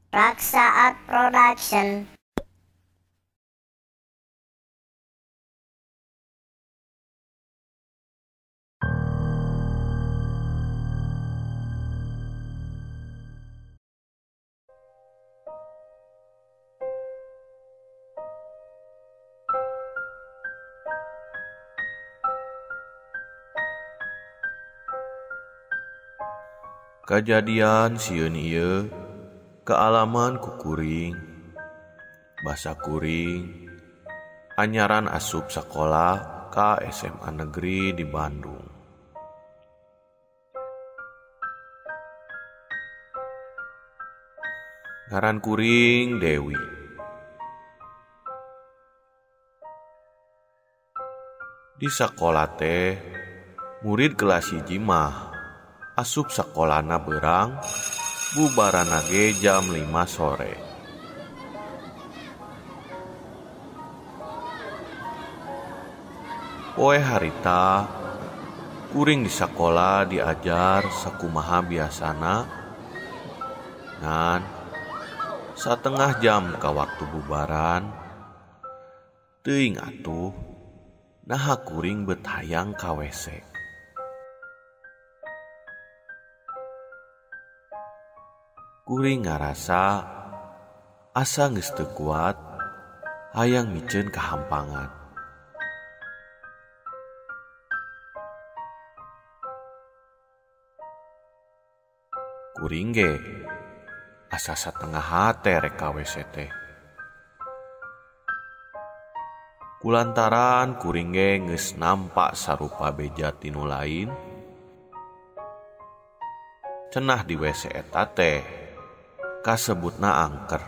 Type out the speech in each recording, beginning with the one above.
Raksa Art Production. Kajadian sieun ieu kaalaman ku kuring, basa kuring, anyaran asup sakola ka SMA Negeri di Bandung. Ngaran kuring Dewi. Di sakola teh murid kelas 1 mah asup sakolana berang, bubarana ge jam 5 sore. Poe harita, kuring di sakola diajar sakumaha biasana, ngan satengah jam ka waktu bubaran, teuing atuh naha kuring bet hayang ka WC. Kuring ngarasa asa geus teu kuat hayang miceun kahampangan. Kuring ge asa satengah hate rek ka WC teh. Kulantaran kuring ge geus nampak sarupa beja ti nu lain, cenah di WC eta teh kasebutna angker.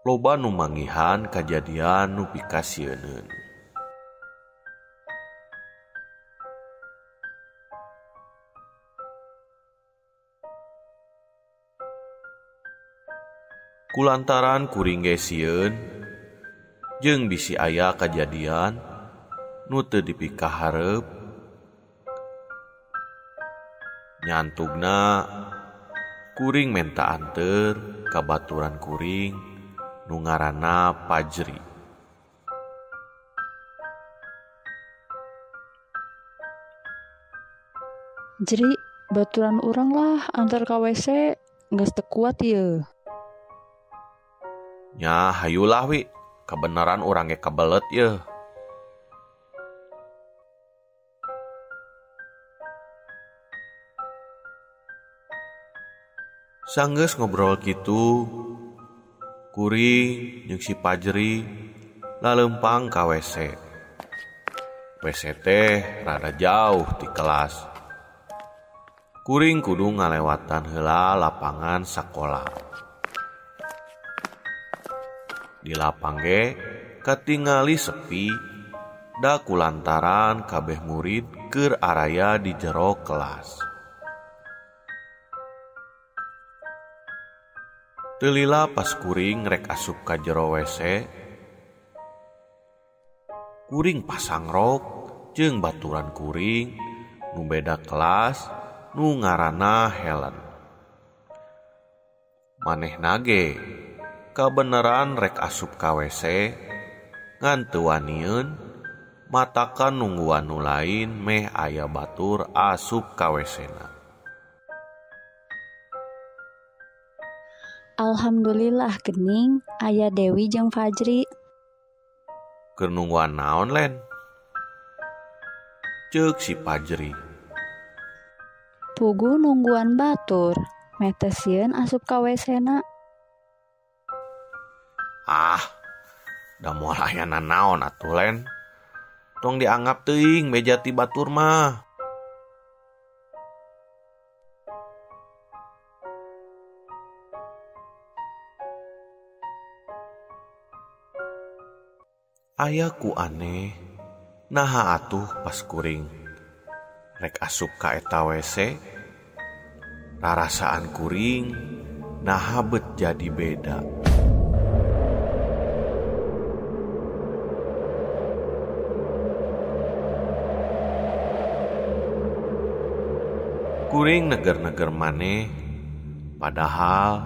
Loba nu manggihan kajadian nu pikasieuneun. Kulantaran kuring ge sieun jeung bisi aya kajadian nu teu dipikahareup, nyantugna kuring menta anteur ka baturan kuring nu ngaranna Pajri. Jri, baturan urang lah antar ka WC, geus teu kuat ieu. Nya hayulah wi, kabeneran urang ge kabelet ieu. Sanggeus ngobrol kitu, kuring jeung si Pajri lalempang ka WC. WC teh rada jauh ti kelas. Kuring kudu ngalewatan heula lapangan sakola. Di lapang ge katingali sepi da kulantaran kabeh murid keur araya di jero kelas. Teu lila pas kuring rek asup ka jero WC, kuring pasang rok jeung baturan kuring nu beda kelas nu ngaranna Helen. Manehna ge kabeneran rek asup ka WC ngan teu wanieun, matakan nungguan nu lain meh aya batur asup ka WC-na. Alhamdulillah gening aya Dewi jeung Fajri. Keur nungguan naon Len? Ceuk si Fajri. Puguh nungguan batur, meh teh sieun asup ka WC-na. Ah, da moal aya nanaon atuh Len. Tong dianggap teuing beja ti batur mah. Aya ku aneh, naha atuh pas kuring rek asup ka eta WC, rarasaan kuring naha bet jadi beda. Kuring neger-neger maneh Padahal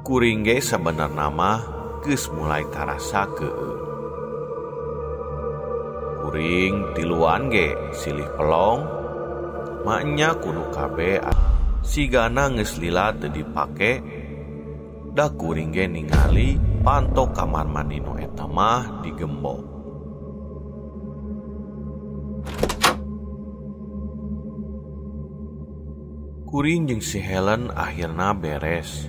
kuring ge sabenerna mah geus mulai karasa keueung. Kuring tiluan ge silih pelong, maknya kudu kabeh sigana geus lila teu dipake. Da kuring ge ningali panto kamar mandi nu eta mah digembok. Kuring jeung si Helen akhirna beres.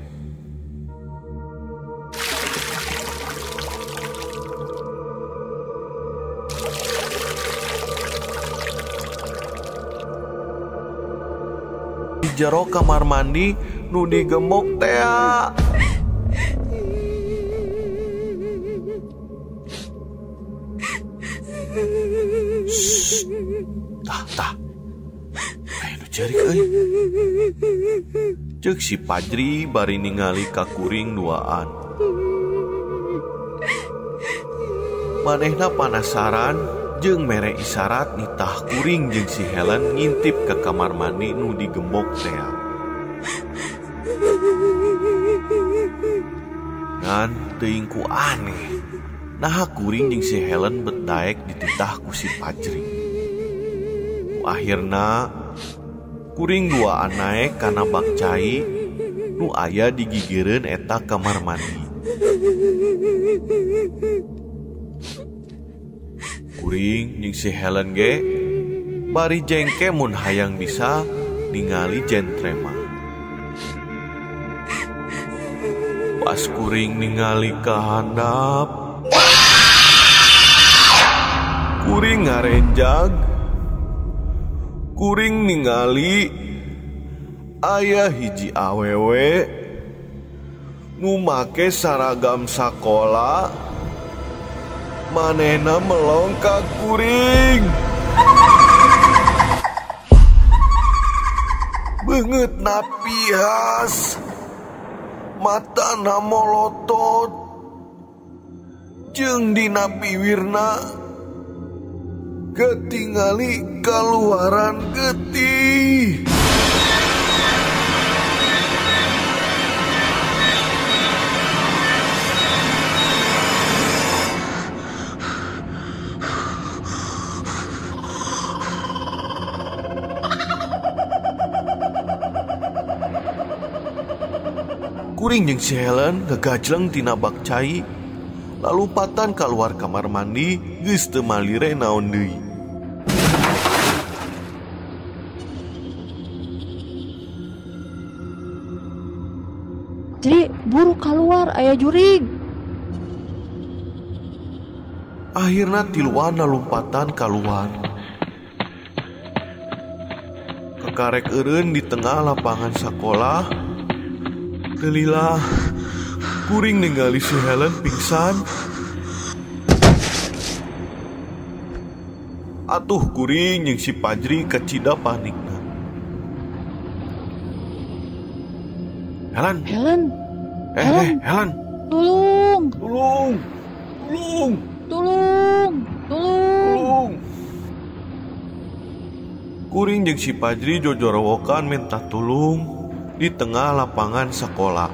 Di jero kamar mandi nu digembok tea. Shh, tah tah. Aya nu ceurik euy. Ceuk si Pajri bari ningali ka kuring duaan. Manehna panasaran jeung mere isyarat nitah kuring jeung si Helen ngintip ke kamar mandi nu digembok tea. Ngan teuing ku aneh. Naha kuring jeung si Helen bet daek dititah ku si Pajri. Akhirna kuring duaan naek kana bak cai nu aya di gigireun eta kamar mandi. Kuring jeung si Helen ge bari jengke mun hayang bisa ningali jentrema. Pas kuring ningali ka handap, kuring ngarenjag. Kuring ningali aya hiji awewe nu make saragam sakola, manehna melong ka kuring. Beungeutna pihas, matana molotot, jeung dina piwirna ketingali kaluaran getih. Kuring jeung si Helen ngagajleng tina bak cai, lalumpatan kaluar kamar mandi geus teu malire naon deui. Jadi buru keluar aya jurig. Akhirna tiluan lompatan kaluar. Kekarek eureun di tengah lapangan sakolah. Telilah kuring ningali si Helen pingsan. Atuh kuring jeung si Pajri kacida panikna. Helen, Helen, Helen, Helen, tolong, tolong, tolong, tolong, tolong. Kuring jeung si Pajri jojorowokan minta tulung di tengah lapangan sekolah.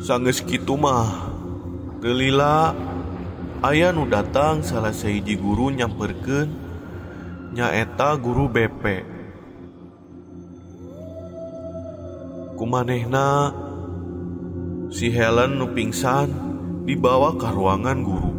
Sanggeus kitu mah, teu lila aya nu datang salah sahiji guru nyamperkeun, nyaeta guru BP. Kumanehna si Helen nu pingsan dibawa ke ruangan guru.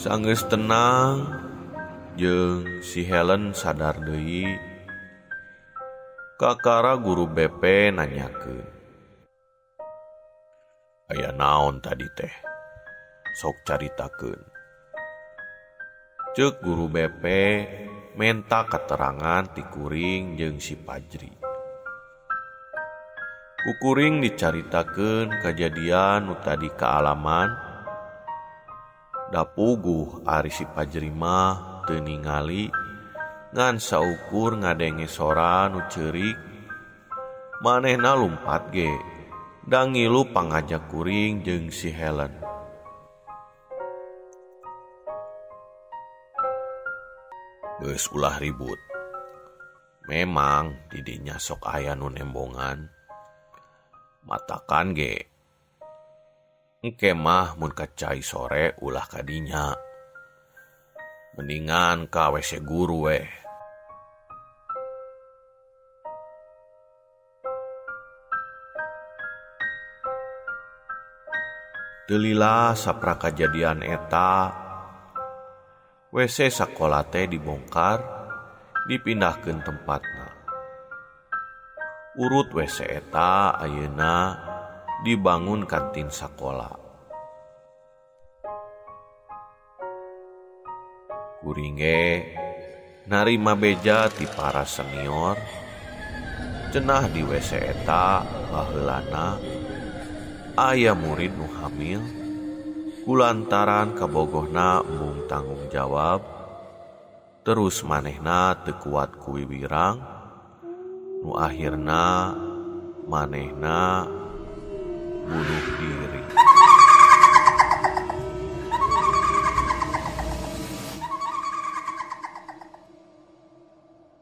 Sanggeus tenang jeung si Helen sadar deui. Kakara guru BP nanyakeun, "Aya naon tadi teh? Sok caritakeun." Ceuk guru BP menta keterangan ti kuring jeung si Pajri. Ku kuring dicaritakeun kajadian nu tadi kaalaman. Da puguh ari si Pajri mah teu ningali Ngan saukur ngadenge sora nu ceurik, manehna lumpat ge da ngilu pangajak kuring jeung si Helen. Geus ulah ribut. Memang didinya sok aya nu nembongan. Matakan ge. Engke mah mun ka cai sore ulah kadinya. Mendingan ka WC guru weh. Teu lila sapra kajadian eta, WC sakola teh dibongkar, dipindahkeun tempatna. Urut WC eta ayeuna dibangun kantin sakola. Kuring ge narima beja ti para senior, cenah di WC eta baheulana aya murid nu hamil kulantaran kabogohna embung tanggung jawab, terus manehna teu kuat ku wiwirang, nu akhirna manehna bunuh diri.